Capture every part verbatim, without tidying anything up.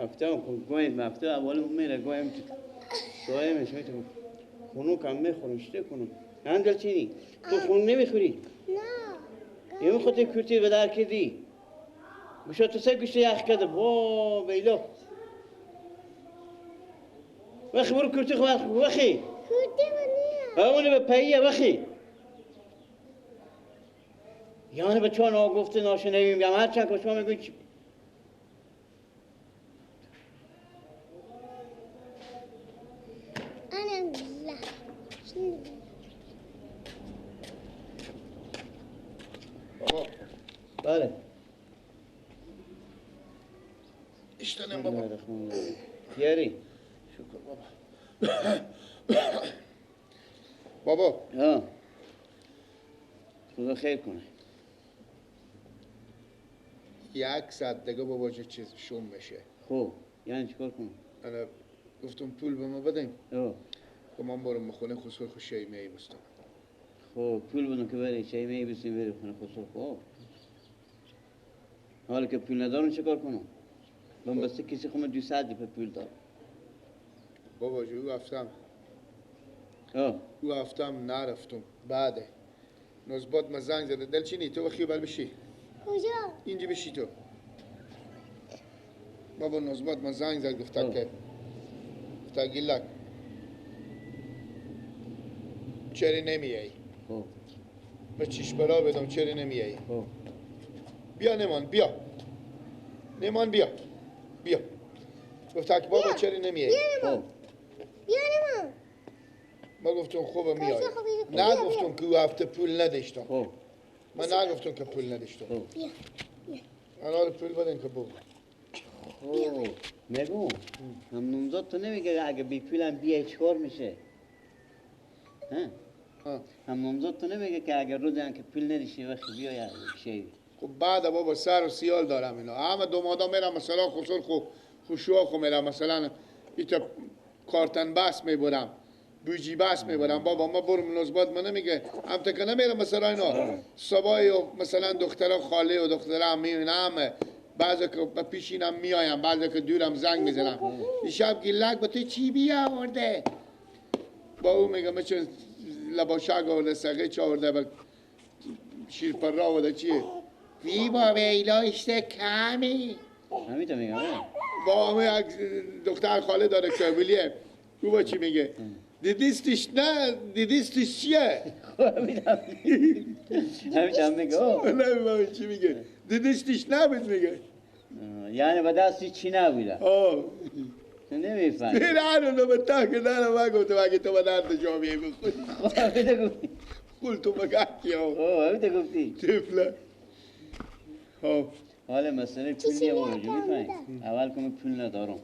هفته هم گویم، هفته اول میره گویم تو. گویم شما تو. خونو کم می‌خورم، چی کنم؟ هم دلچینی، تو خون نمی‌خوری؟ نه. یه خود کورتی به در کردی. گوشا تو سه گوشت یخ کرده، با بیلو. وخی برو کورتی خو وخی. کورتی منیه. همونه به پاییه وخی. یعنی به چون ها گفته ناشنویم، یا هر چند که شما می‌گوین چی؟ بابا. بله. اشتنم بابا. بسم الله الرحمن الرحیم. یاری. شکر بابا. بابا. ها. خدا خیر کنه. یک ساعت دیگه بابا جو چیز شوم می‌شه. خب، یعنی چیکار کنم؟ انا گفتم پول به ما بدین. آه. که من برم خونه خسر خو چای میایی بستم. خب، پول بدم که بری چای میایی بستیم بری خونه خسر خو. حالا که پول ندارم چیکار کنم؟ بم بس کیسه خو من دویست روپیه پول دارم. بابا جو او هفته هم. آه. او هفته هم نرفتم. بعده. نوزباد ما زنگ زده. دلچینی، تو وخی بر بشی. کجا؟ اینجا بشی تو. بابا نوزباد ما زنگ زد، گفته که، گفته گیلک، چره نمیایی؟ خب. به چیش برا بدم، چره نمیایی؟ خب. بیا نمان، بیا. نمان بیا. بیا. گفته که بابا بیا. چره نمیایی؟ بیا نمان. خب. بیا نمان. ما گفتم خوبه میایم. نگفتم که او هفته پول نداشتم. خب. من نگفتم که پول نداشتم. خب. بیا. بیا. انا رو پول بدن که بابا. خب. می‌گم، هم نامزد تو نمیگه اگه بی پولم بیای چیکار می‌شه؟ ها؟ ها. هم نامزد تو نمیگه که اگه روزی هم که پول نداشتی وقتی بیای شی. خب بعد بابا سر و سیال دارم اینا. همه دومادا میرم مثلا خسر خو، خو شوخ خو میرم مثلا ایتا کارتن بس می‌برم، بوجی بس می‌برم. بابا ما برم نوزباد ما نمیگه. هم تا که نمیرم مثلا اینا. آه. صبای و مثلا دخترا خاله و دخترا هم می‌بینم. بعضی که به پیش اینم میایم، بعضی که دورم زنگ می‌زنم. آه. دیشب گیلک به تو چی بیاورده؟ با او میگم چون لباشک آورده، سقیچ آورده، به شیر پرا و ده چیه؟ وی با ویلا اشته کمی. همی تو می‌گم، آه. با همه یک دختر خاله داره که ولیه. او با چی میگه؟ هم. دیدیستش نه، دیدیستش چیه؟ خب، همی تو می‌گم. همی تو می‌گم، آه. نه، با چی میگه؟ دیدیستش نبود میگه. آه، یعنی به دست چی نبوده؟ آه. تو نمی‌فهمی. نه، نه، نه، به تا که نه، نه، من گفتم اگه تو به درد جامعه بخوری. خب، همی تو گفتی. خول تو مگه کی آه؟ خب، همی تو گفتی. طفله. خب. حالا مسئله پول نیه بابا جو، می‌فهمی؟ اول که من پول ندارم.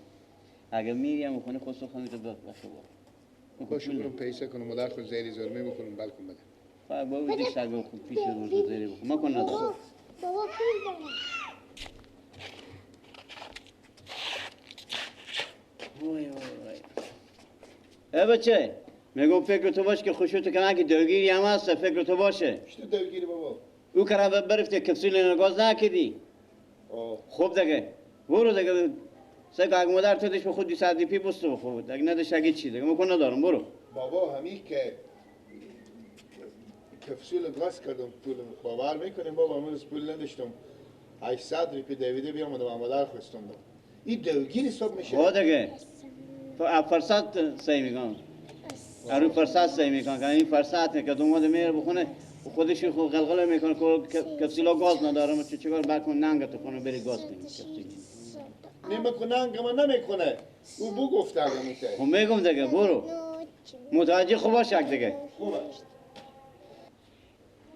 اگه می‌ریم خونه خسر خو تو بخ-، بخواه. باشه، برم پیسه کنم، مادر خود زیری زرمه بکنم، بلکم بده. فقط بابا دیگه شاگرد خود پیش روز زیری بکن. ما کن ندارم. بابا، بابا پول داره. وای، وای، وای. ای بچه، می‌گم فکر تو باشه که خشوع تو کنن که دوگیری هم هست، فکر تو باشه. چی دوگیری بابا؟ او کره ب-، برفته کپسول اینو گاز نکدی. آه. خب دگه. برو دگه. سه که اگه مادر تو دش به خود دویست روپی بستو به خود. اگه ندش اگه چی دگه. من کن ندارم، برو. بابا، همی که کپسول گاز کردم، پول باور می‌کنیم بابا، من از پول نداشتم. هشتصد روپی دویده بیامدم، مادر خواستم. این دوگیر حساب می‌شه. خب دگه. ف-، فرصت سعی می‌کنم. ارو فرصت سعی می‌کنم که این فرصت که دوماد میره بخونه، خودش خو غلغله می‌کنه که ک-، کپسولا گاز ندارم، چه، چیکار بکن، ننگ تو خونه بری گاز کنی کپسول. نمی‌کنه، ننگ من نمی‌کنه. او بگفته اگه می‌شه. خب می‌گم دگه، برو. متوجه خوب باش یک دگه. خوبه.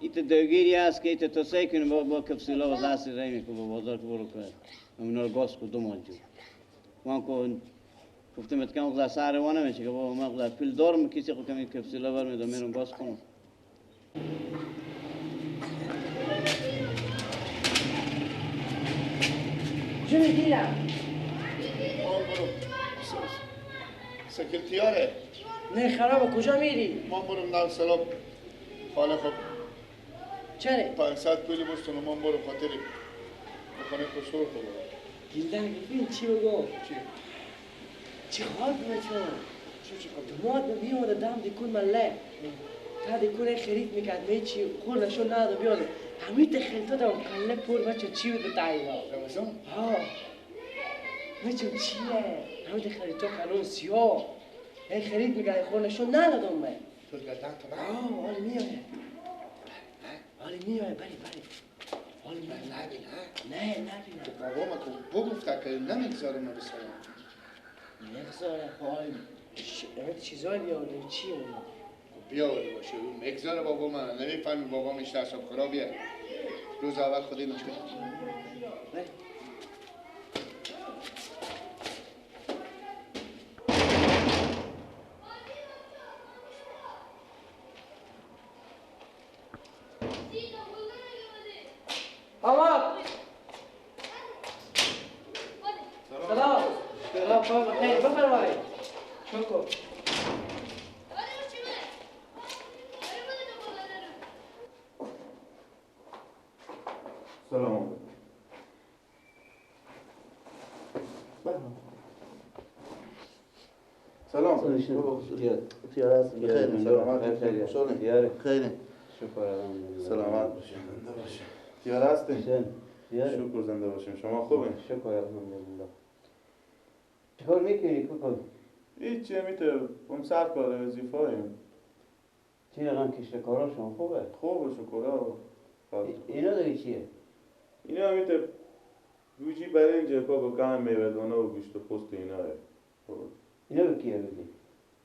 ایت دوگیری هست که ایت تو سعی کنی با، با کپسولا و دست رای می‌کنی با بازار که برو که اونا رو گاز کو دوماد جو. وان کو گفتم ات کم خدا سر وانه می‌شه که بابا من خدا پول دارم، کسی خو کمی کپسولا بر می‌دم، می‌رم گاز کنم. چی می‌گیرم؟ سکرتیاره. نه خرابه، کجا می‌ری؟ ما برم نام سلام. حالا خب. چره؟ پنجصد پول بستون، من برو خاطری بخونه که سرخ ببره. گیلک، ببین چی بگو. چی؟ چی خبر بود چون؟ چی، چی خبر؟ دومات می‌آمد دم دکون مله. تا دکون خرید می‌کرد، می چی خور نشون نداد بیاد. همی ته خیلی تو دم کله پر بچه چی بود به تایی با؟ رمضان؟ ها. می چون چیه؟ همی ته خیلی تو قانون سیاه. هی خرید می‌کرد، خور نشون نداد من. تو گردن تو نه؟ ها، حالی می‌آید. حالی می‌آید، بله، بله. حالی می‌آید. نه، نبین، ها؟ نه، نبین. تو بابا ما کو بگفته که نمی‌گذاره ما بسرم. نمی‌گذاره، خب، حالی ش-، چیزایی بیاورده، چی اون؟ بیاورده باشه، او می‌گذاره بابا من، نمی‌فهمی بابا من اشته اعصاب خرابیه. روز اول خودی نشده. بله. آمد. سلام. سلام، بخیر، بفرمایید. شکر. سلام. سلام. سلام. تیار. تیار هست. بخیر، سلامت. بخیر. خوشحالین. تیاره. خیلی. شکر الحمدلله. سلامت باشین. زنده باشین. تیار هستین؟ شکر. تیاره. شکر زنده باشین. شما خوبین؟ شکر الحمدلله. چیکار می‌کنی، کوکو؟ هیچی، می‌ته اون سر کار وظیفه‌ایم. چی رقم کشت و کاراشون خوبه؟ خوبه، شکر. ای-، اینا دیگه چیه؟ اینا همیته گوجی برنجه، کاکا، کم میوه دانه و گوشت و پوست و اینایه. خوبه. اینا به کیه می‌دی؟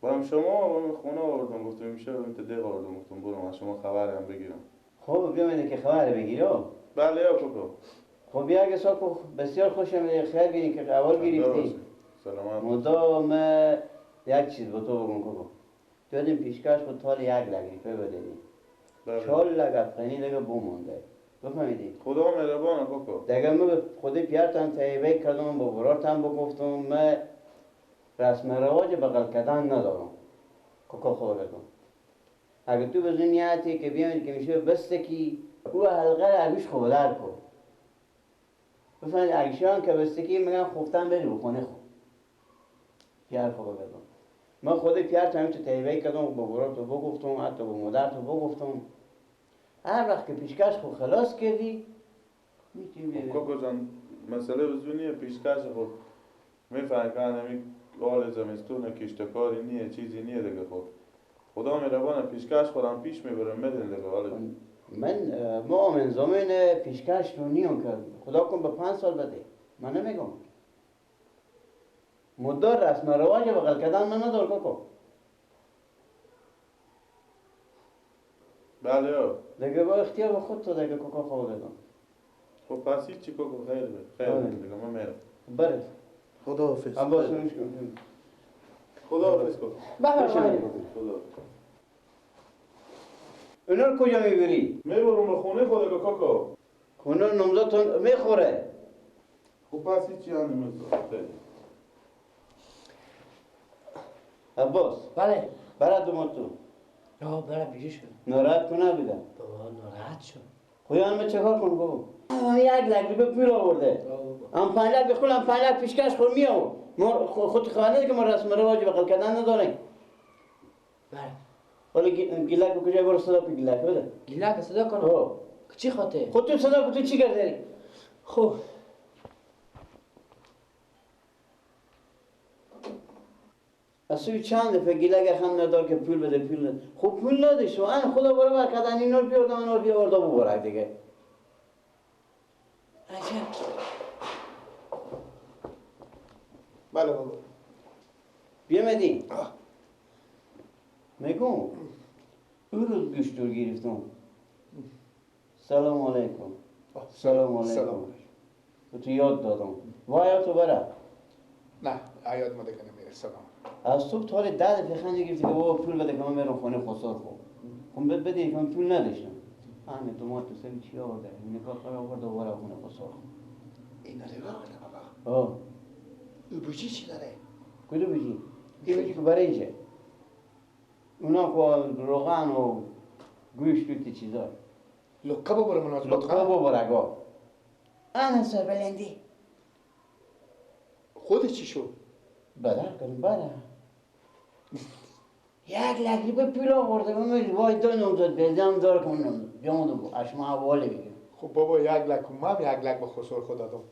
برام شما، برام خونه آوردم، گفتم امشب همیته دیگ آوردم، گفتم برم از شما خبر هم بگیرم. خب، بیا اینه که خبر بگیرم. بله، یا کاکا. خب، بیا اگه ساکو بسیار خوشم خیر بینی که اول گرفتی. سلامت. مدام یک چیز به تو بگم کاکا. تو دیم پیشکش خو تال یک لک روپه بده‌دی. بله. چهار لک افغانی دیگه بمونده. بفهمیدی؟ خدا مهربانه کاکا. دیگه من به خود پیرتم تهیه کردم، با برارتم بگفتم، من رسم رواج بغل کردن ندارم. کاکا خو بگم. اگه تو به زو نیتی که بیاین که می‌شه بسته کی، او حلقه را گوش خو بدر کو. بفهمید، اگشان که بستگی می‌گن خفتن بری بخونه خو. پیار خو بگردم. من خود پیار تو همیشه تهیه کردم، با برار تو بگفتم، حتی با مادر تو بگفتم. هر وقت که پیشکش خو خلاص کردی، می‌تونی بری. خب کاکا جان، مسئله بزو نیه، پیشکش خو می‌فهمی که همی حال زمستون کشتکاری نیه، چیزی نیه دیگه خو. خدا مهربانه، پیشکش خودم پیش می‌برم، می‌دین دیگه، ولی من، اه، مؤمن زمین پیشکش رو نیام که خدا کن به پنج سال بده. من نمی‌گم. مدار رسم رواج بغل کردن من ندار کاکا. بله، آ. دیگه با اختیار به خود تو دیگه کاکا خو بگم. خب پس هیچی کاکا، خیر به. خیر به. آره. دیگه من می‌رم. بره. خداحافظ. عباس، خیر. خداحافظ کاکا. بفرمایید. خداحافظ. اونا رو کجا می‌بری؟ می‌برم به خونه خود کاکا. خونه نامزدتون می‌خوره. خب پس هیچی هم نمی‌خوره. خیلی. عباس. بله. برا دوماتو. آه، برا بیرون شد. ناراحت کنه بیدم. بابا، ناراحت شد. خو یعنی من چه کار کنم بابا؟ هم یک لک روپه پول آورده. آه، بابا. هم پنج لک بخون، هم پنج لک پیشکش خو می‌آورد. ما خو-، خود خبر نداری که ما رسم رواج بغل کردن نداریم. بله. ولی گی-، گیلک به کجا؟ برو صدا کن گیلک، بده. گیلک صدا کنم؟ آه. چی خاطر؟ خود تو صدا کن، تو چی کار داری؟ خب. از سوی چند دفعه گیلک خم ندار که پول بده، پول نده. خب پول نداشت و ان خدا برابر کرد، ان اینو بیاوردم، اینو بیاورد و ببرک دیگه. عجب. بله بابا. بیا مهدی. آه. می‌گم، او روز گوشت رو گرفتم. سلام علیکم. آه، سلام علیکم. سلام علیکم. به تو یاد دادم. وای تو برا. نه، یاد ما دیگه نمیره. سلام. از صبح تا حالی ده دفعه خنده گرفتی که بابا پول بده که من برم خونه خسر خو. خب بد-، بدین که من پول نداشتم. همین دومات تو سر چی آورده؟ نگاه کار آورده و برا خونه خسر خو. این داره آورده بابا. آه. او بوجی چی داره؟ کدوم بوجی؟ این بوجی که برنجه. اونا که روغن و گوشت و تی چیزا. لکه ببر مناسبت لکه خان. ببر اگا. آن سربلندی. خودش چی شو؟ بده کن، بده. یک لک روپیه پول آورده بوم، وای دو نامزد بزم دار کنم. جان دو، اشما حواله بگم. خب بابا، یک لک، من هم یک لک به خسر خو دادم.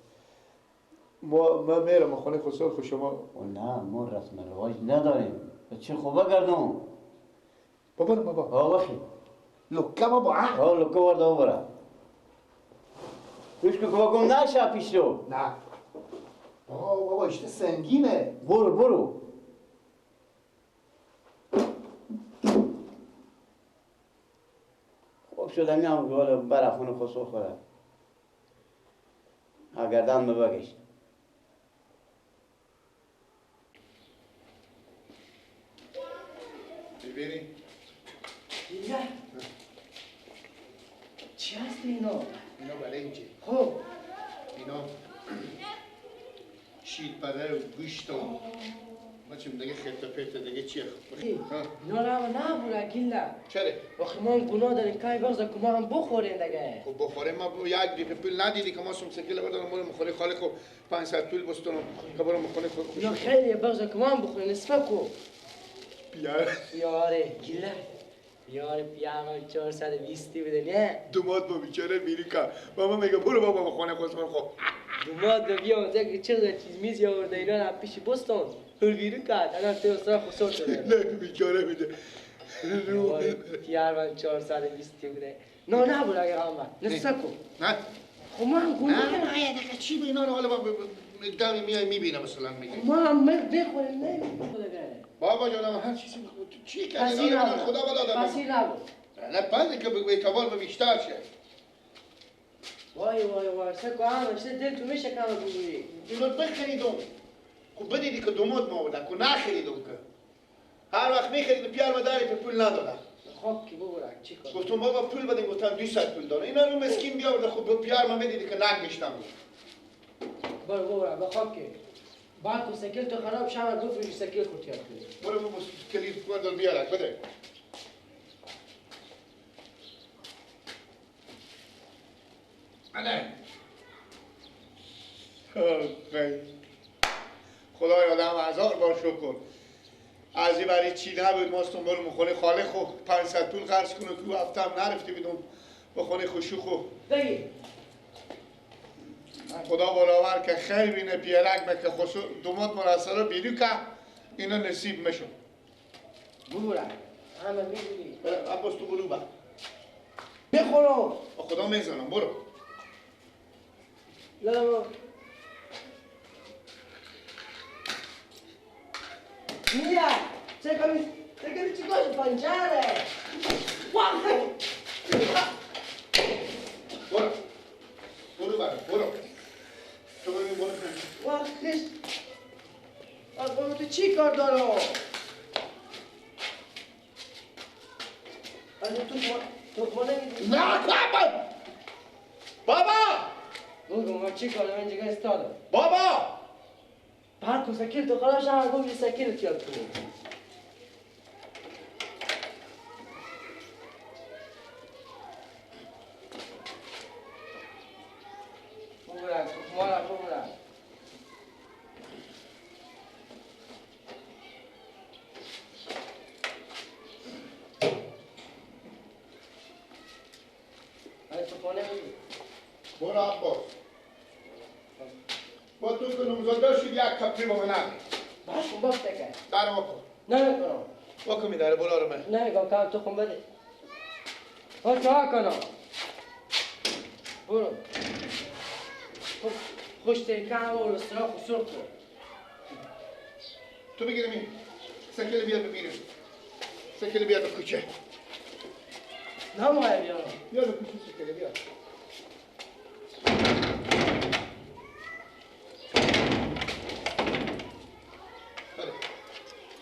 ما، من می‌رم خانه خسر خو، شما. او نه، ما رسم و رواج نداریم. به چی خو بگردم؟ ببر بابا. آه، بخی. لکه بابا، اه؟ آه، لکه ورده ببره. هیچ که کمکم نشه پیش رو. نه. آه، بابا، اشته سنگینه. برو، برو. خوب شد، همی هم گل بره خونه خسر خو. ها گردن مه بگشت. ببینی؟ اینجا. چی هست اینا؟ اینا برنجه. خب. اینا شیر پره و گوشت و آه. بچم دیگه خرت و پرت دیگه چیه؟ خب. ای، ها؟ اینا رو هم نبره گیله. چره؟ آخه ما هم گناه داریم، کمی بغض که ما هم بخوریم دیگه. خب بخوریم، ما ب-، یک دقیقه پول ندیدی که ما سوم سکیل بردارم، برم خونه خاله خو پنجصد پول بستونم که برم خونه خو-، خو-، اینا خیلی بغض که ما هم بخوریم، نصفه کو. بیار. یاره، گیله. یار پیامم چهارصد و بیست بده، نه؟ دوماد با بیچاره بیرون کن. بابا میگه: «برو بابا، به خونه خود خود خب.» دوماد رو بیا اونجا که چه چیز میز یا ورده اینا رو پیش بستون. هر بیرون کرد. الان تو سر خسر تو داره. نه، بیچاره می‌ده. یار پیامم چهارصد و بیست بده. نه، نه، برو اگه آمد. نه، نه. سکو. نه. خب ما هم گونه. نه، نه، یه دقیقه چی به اینا رو حالا با، با، با، دم میای می‌بینه مثلاً میگه. ما هم بخوریم، نه؟ بابا جان، هر چیزی بخور. تو چی کردی؟ پسی نبود. خدا بلا داره. پسی نبود. نه، پس که به اعتبار به بیشتر شه. وای، وای، وای، سه که همه چیز دل تو می‌شه کم بگویی. اینو بخریدم. کو بدیدی که دوماد ما بوده، کو نخریدم که. هر وقت می‌خرید پیار ما داری، په پول نداره. خب کی ببره، چی کار؟ گفتم بابا پول بدین، گفتن دویست پول داره. اینا رو مسکین بیاورده، خب پیار ما بدیدی که نگشتم. برو ببره، به خاک. بانک و سکل تو خراب شود، بفروشی سکل خود یاد کنی. برو بابا، کلید بردار بیارک، بده. بله. آخی. خدایا، دم هزار بار شکر. از این وری چی نبود، ما استون برم خونه خاله خو پنجصد پول قرض کنم که او هفته هم نرفته بیدم به خونه خو شو خو. دیگه. خدا بلاور که خیر بینه پیرک به که خسر دوماد مرسله بیرو که اینا نصیب مشو. ببره. همه می‌دونی. بله، عباس تو برو با. بخورو. با خدا می‌زنم، برو. نه، نه. میا، چه کنی؟ چه کنی؟ چی کار؟ پنجره. واه! برو. برو برو، برو. تو برو، برو. واه، خش. آقا، تو چی کار دارو؟ آقا، تو خو-، تو خونه می‌دی؟ نه، بابا! بابا! بگو، ما چی کار داریم اینجا ایستاده؟ بابا! پارک و سکیل تو خلاص، هم گفت سکیل تیاد کنی. بگو، مارا بگو. آره، تو خونه بودی؟ برو عباس. با تو که نامزد داشتی، یک کپری با من نده. باش، خب، باش، تکه. در واکن. نه، نه، نه. واکن می دره، برو آرومه. نه، گم کم تو خون بده. او چه کنم؟ برو. خب، خوش ترکه هم و لسترا خسر خو. تو بگیر می. سکل بیار ببینم. سکل بیار به کوچه. نه، ما بیارم. بیار به کوچه سکل بیار.